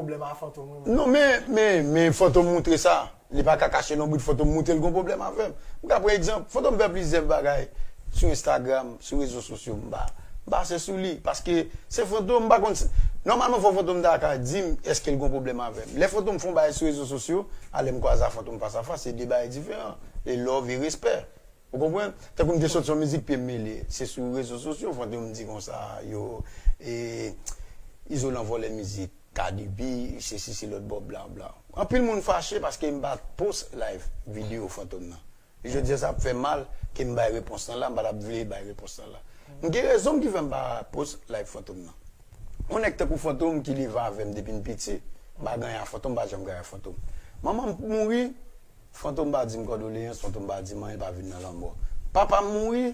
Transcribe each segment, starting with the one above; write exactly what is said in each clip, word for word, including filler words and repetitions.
pwoblèm a Fantom wi. Non, men, men, men Fantom moutre sa. Li pa ka kache lonbrit Fantom moutre l gon pwoblèm avè m. M ka pran egzanp, Fantom fè plizyè bagay sou Instagram, sou rezo sosyo, m pa, m pa se sou li. Paske se Fantom, m pa konn si, nòmalman fò Fantom ta ka di m èske l gon pwoblèm avè m. Lè Fantom fè yon bagay sou rezo sosyo, a lè m kwaze a Fantom fas a fas, se de bagay diferan. E love e respè. Ou konprann? Tankou m te soti yon mizik, pye m mele. Se sou rezo sosyo, Fantom di konsa, yo, e, Izolan vòlè mizik, Cardi B, sesi, se lòt bò, bla, bla. Anpil moun fache paske m pa t post live videyo Fantom nan. Jodi a, sa ap fè mal ke m bay repons lan la, m pa t ap vle bay repons lan la. M gen rezon m ki fè m pa post live Fantom nan. Yon nèg tankou Fantom ki leve avè m depi m piti, m pa gen anyen a Fantom, m pa janm gen anyen a Fantom. Manman m mouri, Fantom pa di m kondoleyans, Fantom pa di m anyen, l pa vin nan lanmò. Papa m mouri,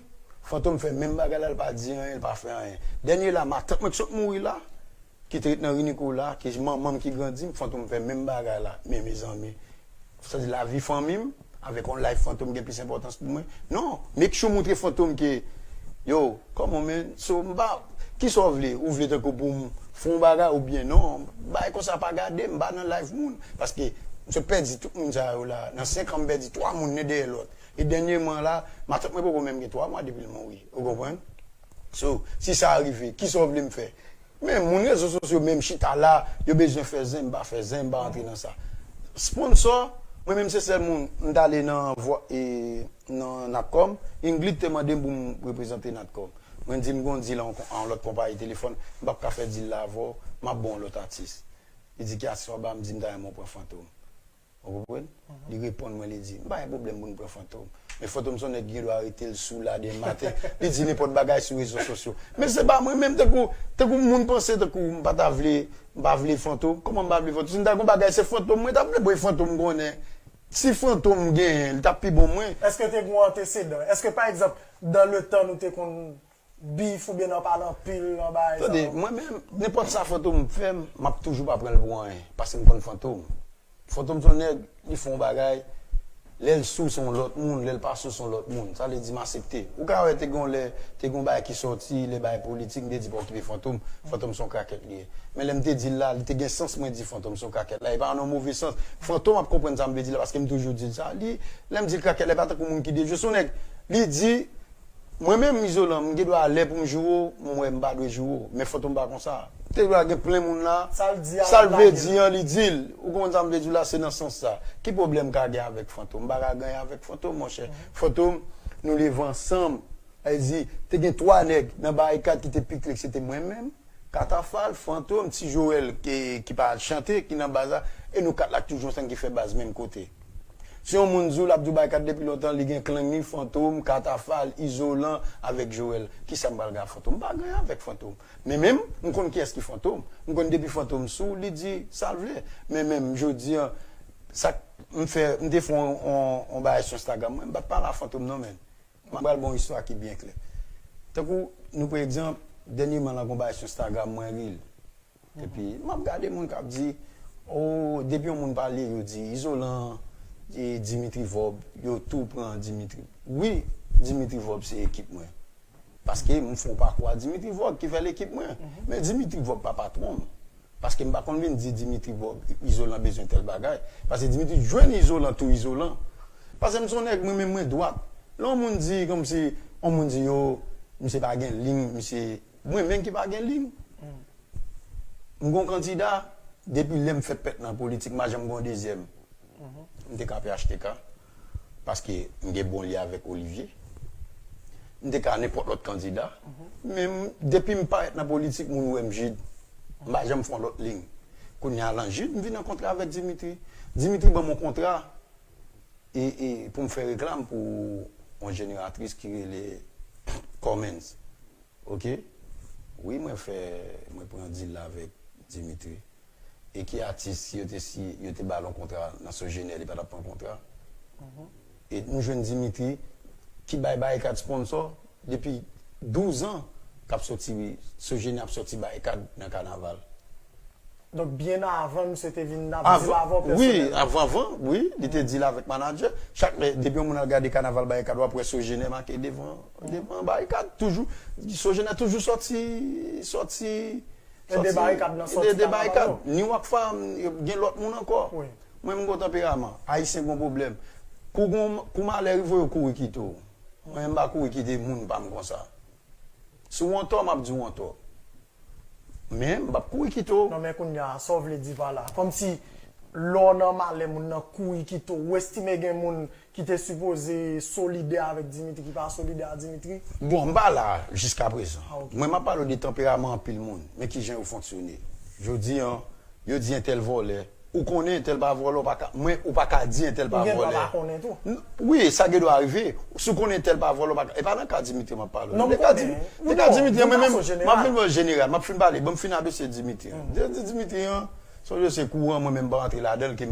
Fantom fè menm bagay la, l pa di anyen, l pa fè anyen. Dènye la, matant mwen ki sot mouri la, ki te ret nan ri Nikola, ki manman m ki grandi m, Fantom fè menm bagay la. Men mezanmi, sa di lavi fanmi m, avèk yon life Fantom gen plis enpòtans pou mwen. Non, make sure moutre Fantom ke, yo, come on man, so m pa, kisa w vle? Ou vle tankou pou m fè yon bagay oubyen non? Bagay konsa pa gade m, m pa nan life moun. Paske m sot pèdi tout moun sa yo la, nan senk an m pèdi twa moun nen dèyè lòt. E dènyèman la, matant mwen poko menm gen twa mwa depi l mouri. Ou konprann? So, si sa rive, kisa w vle m fè? Men moun rezo sosyo menm chita la, yo bezwen fè zen, m pa fè zen, m pa rantre nan sa. Sponsò, mwen menm se sèl moun, m t ale nan vwa, e, nan Natcom, Ingrid te mande m pou m reprezante Natcom. Mwen di m gon deal a yon kon-, a yon lòt konpayi telefòn, m p ap ka fè deal la avè w, m ap ba w yon lòt atis. Li di ki atis w ap ba m, m di m ta renmen w pran Fantom. Ou konprann? Li reponn mwen, li di, m pa gen pwoblèm pou n pran Fantom. Men Fantom se yon nèg ki gen dwa rete l sou la demen maten. Li di nenpòt bagay sou rezo sosyo. Men se pa mwen menm, tankou, tankou moun panse, tankou m pa ta vle, m pa vle Fantom. Kòman m pa vle Fantom? Si m ta gen yon bagay, se Fantom mwen t ap vle, bon, e Fantom m konnen. Si Fantom genyen, li t ap pi bon mwen. Èske te gen yon antesedan? Èske, pa egzanp, dans le temps, nou te konn bif oubyen nan pale anpil nan bagay sa yo? Tande, mwen menm, nenpòt sa Fantom fè m, m ap toujou pa pran l pou anyen, paske m konn Fantom. Fantom se yon nèg, li fè yon bagay, lè l sou se yon lòt moun, lè l pa sou se yon lòt moun. Sa vle di m aksepte. Ou ka wè te gen yon lè, te gen yon bagay ki sòti, lè bagay politik, m te di pa okipe Fantom, Fantom se yon krakèt li ye. Men lè m te di l la, li te gen sans mwen di Fantom se yon krakèt la, e pa nan yon move sans. Fantom ap konprann sa m vle di la, paske m toujou di l sa. Li, lè m di l krakèt la, e pa tankou moun ki dejwe, se yon nèg, li di, mwen menm, Izolan, m gen dwa lè pou m joure w, m wè m pa dwe joure w. Men Fantom pa konsa. Te dwa gen plen moun la. Sa l di a, sa l vle di an, li di l. Ou konprann sa m vle di w la, se nan sans sa. Ki pwoblèm m ka gen avèk Fantom? M pa ka gen anyen avèk Fantom, monchè. Fantom, nou leve ansanm. Sa vle di, te gen twa nèg nan Barikad ki te pi kle, se te mwen menm, Katafal, Fantom, Ti Joel, ki, ki pa al chante, ki nan baz la, e nou kat la k toujou ansanm ki fè baz menm kote. Si yon moun di w l ap di w Barikad depi lontan, li gen klang li, Fantom, Katafal, Izolan, avèk Joel. Kisa m pral gen ak Fantom? M pa gen anyen avèk Fantom. Men menm, m konn kiyès ki Fantom. M konn depi Fantom sou, li di sa l vle. Men menm, jodi a, sa k m fè, m te fè yon, yon, yon bagay sou Instagram mwen, m pa t pale a Fantom non, men. M pral ba w yon istwa ki byen klè. Tankou, nou pran egzanp, dènyèman la, gon bagay sou Instagram mwen, reel. Epi, m ap gade moun k ap di, o, depi yon moun pale, yo di, Izolan, e, Dimitri Vorbe, yo tou pran Dimitri. Wi, Dimitri Vorbe se ekip mwen. Paske m fè yon pakou a Dimitri Vorbe ki fè l ekip mwen. Men Dimitri Vorbe pa patwon m. Paske m pa konn vin di Dimitri Vorbe, Izolan bezwen tèl bagay. Paske Dimitri jwenn Izolan tou Izolan. Paske m se yon nèg, mwen menm mwen dwat. Lè yon moun di, kòmsi, yon moun di yo, misye pa gen liy, misye, mwen menm ki pa gen liy. M gon kandida, depi lè m fèt pèt nan politik, m pa janm gon dezyèm. M te ka P H T K, paske m gen bon lye avèk Olivier. M te ka nenpòt lòt kandida. Men m, depi m parèt nan politik, moun wè m Jid. M pa janm fè yon lòt liy. Kounye a, lan Jid, m vin an kontra avèk Dimitri. Dimitri ban m yon kontra e, e pou m fè reklam pou yon jeneratris ki rele Cummins. Oke? Wi, mwen fè, mwen pran deal la avèk Dimitri. E ki atis, si yo te, si yo te ba l yon kontra nan Sogener, li pa t ap pran kontra? E nou jwenn Dimitri ki bay Barikad sponsò depi douz an k ap sòti, Sogener ap sòti Barikad nan kanaval. Donk, byen avan, misye te vin ap deal avè w pèsonèlman? Wi, avan, avan, wi, li te deal avèk manadjè. Chak lè, depi yon moun al gade kanaval Barikad, w ap wè Sogener make devan, devan Barikad, toujou. Sogener toujou sòti, sòti Mete de barikad nan sòti de barikad. Ni Rockfam, gen lòt moun ankò. Mwen menm gon tanperaman. Ayisyen gon pwoblèm. Kou gon kou malè rive yo kouri kite w. Mwen menm m pa kouri kite moun pa m konsa. Si w antò, m ap di w antò. Men m p ap kouri kite w. Non, men kounye a, sa w vle di pa la? Kòmsi lè w nan malè, moun nan kouri kite w. Ou estime gen moun ki te sipoze solidè avèk Dimitri, ki pa solidè a Dimitri? Bon, m pa la jiskaprezan. Ah, ok. Mwen, m ap pale w de tanperaman anpil moun. Men kijan yo fonksyone. Jodi an, yo di entèl vòlè. Ou konnen entèl pa vòlè, ou pa ka, mwen, ou pa ka di entèl pa vòlè. Ou gen dwa pa konnen tou. Wi, sa gen dwa rive. Si w konnen entèl pa vòlè, ou pa ka, e pa nan ka Dimitri m ap pale w. Non, m konnen. Nan ka Dimitri, mwen menm, m ap vin pran jeneral, m ap fin pale, bon, m fin adrese Dimitri. Di Dimitri an, se yon dosye kouran, mwen menm m pa rantre ladan l, ke